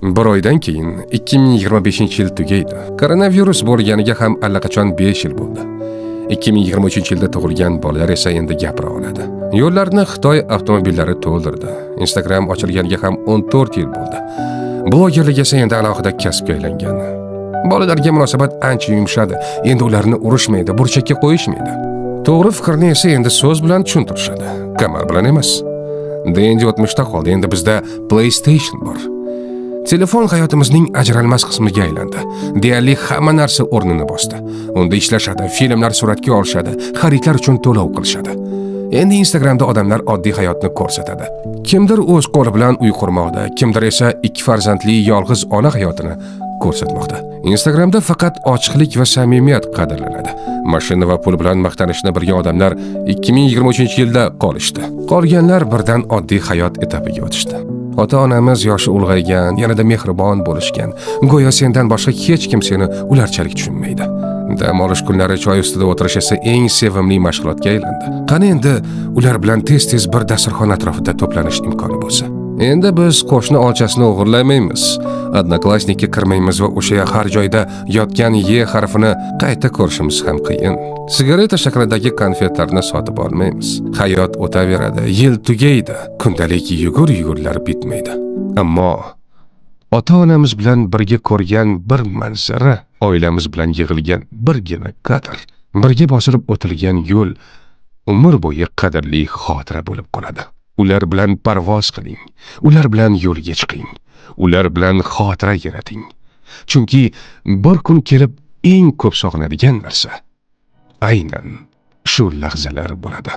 Bir oydan keyin 2025-yil tugaydi. Koronavirus bo'lganiga ham allaqachon 5 yil bo'ldi. 2023-yilda tug'ilgan bolalar esa endi gapira oladi. Yo'llarni Xitoy avtomobillari to'ldirdi. Instagram ochilganiga ham 14 yil bo'ldi. Blogerlik esa endi alohida kasbga aylangan. Bolalarga munosabat ancha yumshadi. Endi ularni urishmaydi, burchakka qo'yishmaydi. To'g'ri fikrni esa endi so'z bilan tushuntirishadi, kamar bilan emas. Dendi o'tmishda qoldi, endi bizda PlayStation bor. Telefon hayotimizning ajralmas qismiga aylandi. Deyarli hamma narsa o'rnini bosdi. Unda ishlashadi, filmlar suratga olishadi, xaridlar uchun to'lov qilishadi. Endi Instagramda odamlar oddiy hayotni ko'rsatadi. Kimdir o'z qo'li bilan uy qurmoqda, kimdir esa ikki farzandli yolg'iz ona hayotini ko'rsatmoqda. Instagramda faqat ochiqlik va samimiyat qadrlanadi. Mashina va pul bilan maqtanishni bilgan odamlar 2023-yilda qolishdi. Qolganlar birdan oddiy hayot etapiga o'tishdi. Ota-onamiz yoshi ulg'aygan, yanada mehribon bo'lishgan. Go'yo sendan boshqa hech kim seni ularchalik tushunmaydi. Dam olish kunlari choy ustida o'tirish esa eng sevimli mashg'ulotga aylandi. Qani endi ular bilan tez-tez bir dasturxon atrofida to'planish imkoni bo'lsa. Endi biz qo'shni olchasini o'g'irlamaymiz. Одноклассник ka kirmaymiz va o'sha har joyda yotgan "E" harfini qayta ko'rishimiz ham qiyin. Sigareta shaklidagi konfetlarni sotib olmaymiz. Hayot o'taveradi, yil tugaydi, kundalik yugur-yugurlar bitmaydi. Ammo ota-onamiz bilan birga ko'rgan bir manzara, oilamiz bilan yig'ilgan birgina kadr, birga bosilib o'tilgan yo'l umr bo'yi qadrli xotira bo'lib qoladi. Ular bilan parvoz qiling, ular bilan yo'lga chiqing, ular bilan xotira yarating. Chunki bir kun kelib eng ko'p sog'inadigan narsa aynan shu lahzalar bo'ladi.